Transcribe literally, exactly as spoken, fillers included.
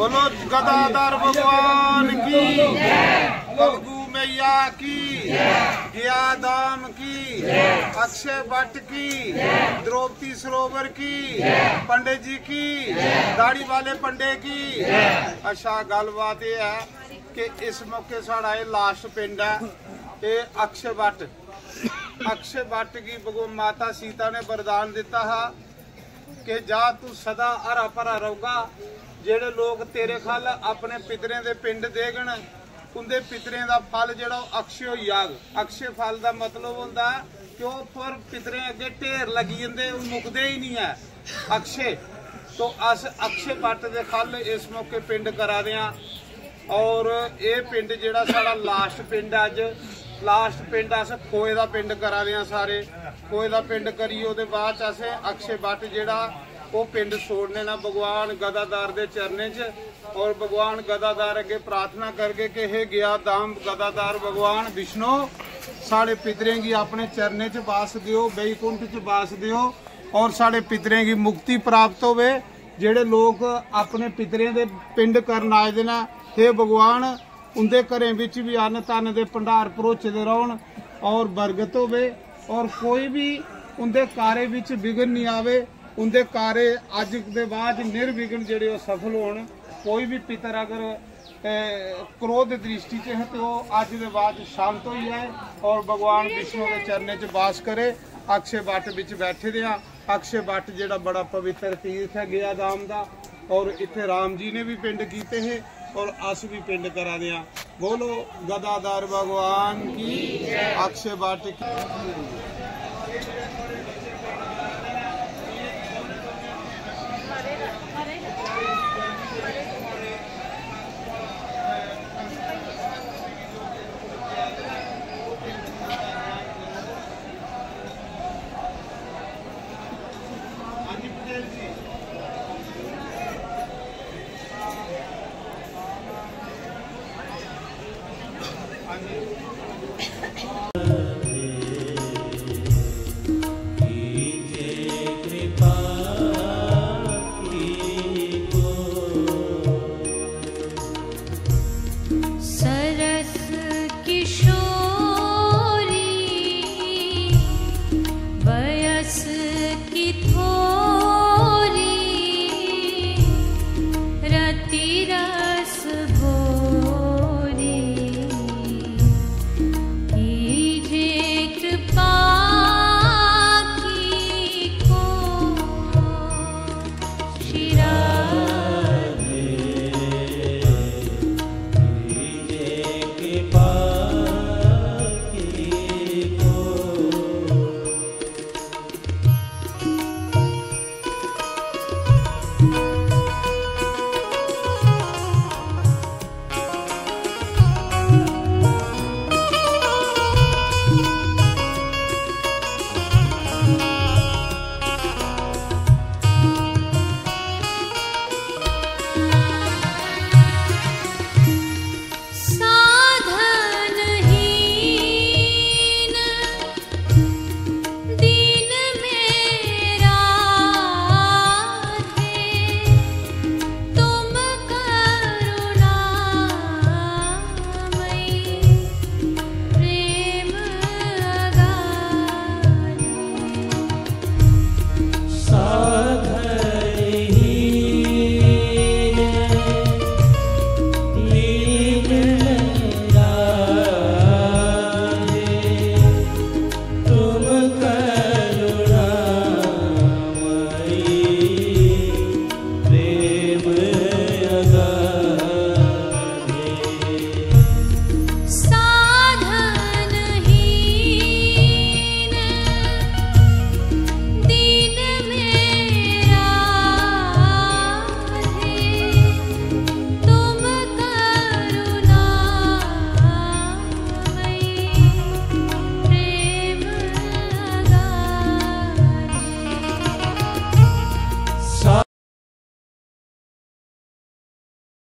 बोलो गदाधर भगवान की, कलगू मैया की, गया धाम की, अक्षय भट्ट की, द्रौपदी सरोवर की, पंडित जी की, दाढ़ी वाले पंडे की। अच्छा, गल्लबात एह् ऐ कि इस मौके साढ़ा एह् लास्ट पिंड ऐ, एह् अक्षय भट्ट। अक्षय भट्ट गी भगवान माता सीता ने वरदान दित्ता हा कि जा तू सदा हरा भरा रौह्गा। जेह्ड़े लोक तेरे ख'ल्ल अपने पितरें दे पिंड देगन, उं'दे पितरें दा फल जेह्ड़ा ओह् अक्षय होई जाग। अक्षय फल दा मतलब होंदा ऐ कि ओह् पर पितरें अग्गें ढेर लग्गी जंदे, ओह् मुकदे ही निं ऐ। अक्षय, तो अस अक्षय भट्ट दे ख'ल्ल इस मौके पिंड करा दे आं। और एह् पिंड जेह्ड़ा साढ़ा लास्ट पिंड ऐ अज्ज, लास्ट पिंड अस खोए दा पिंड करा दे आं सारे। खोए दा पिंड करियै ओह्दे बाद च असें अक्षय भट्ट जेह्ड़ा ओह् पिंड छोड़ने न भगवान गदाधर दे चरणें च। और भगवान गदाधर अग्गे प्रार्थना करगे कि हे गया धाम गदाधर भगवान विष्णु, साढ़े पितरें गी अपने चरणें च बास देओ, बैकुंठ च बास देओ और साढ़े पितरें गी मुक्ति प्राप्त होवे। जेह्ड़े लोक अपने पितरें दे पिंड करन आए दे न, हे भगवान, उं'दे घरें बिच बी अन्न धन दे भंडार भरोचे दे रौह्न और बरगत होवे और कोई बी उं'दे कार्य बिच विघ्न निं आवे। उं'दे कार्य अज्ज दे बाद निर्विघ्न जेह्ड़े ओह् सफल होन। कोई बी पितर अगर, ए, क्रोध दृष्टि च है तो ओह् अज्ज दे बाद शांत होई जाए और भगवान विष्णु दे चरणें च बास करे। अक्षय भट्ट बिच बैठे दे आं। अक्षय भट्ट जेह्ड़ा बड़ा पवित्र तीर्थ ऐ गया धाम दा, और इत्थे राम जी ने भी पिंड कीते हे और अस भी पिंड करा दे आं। बोलो गदाधर भगवान की, अक्षय भट्ट की।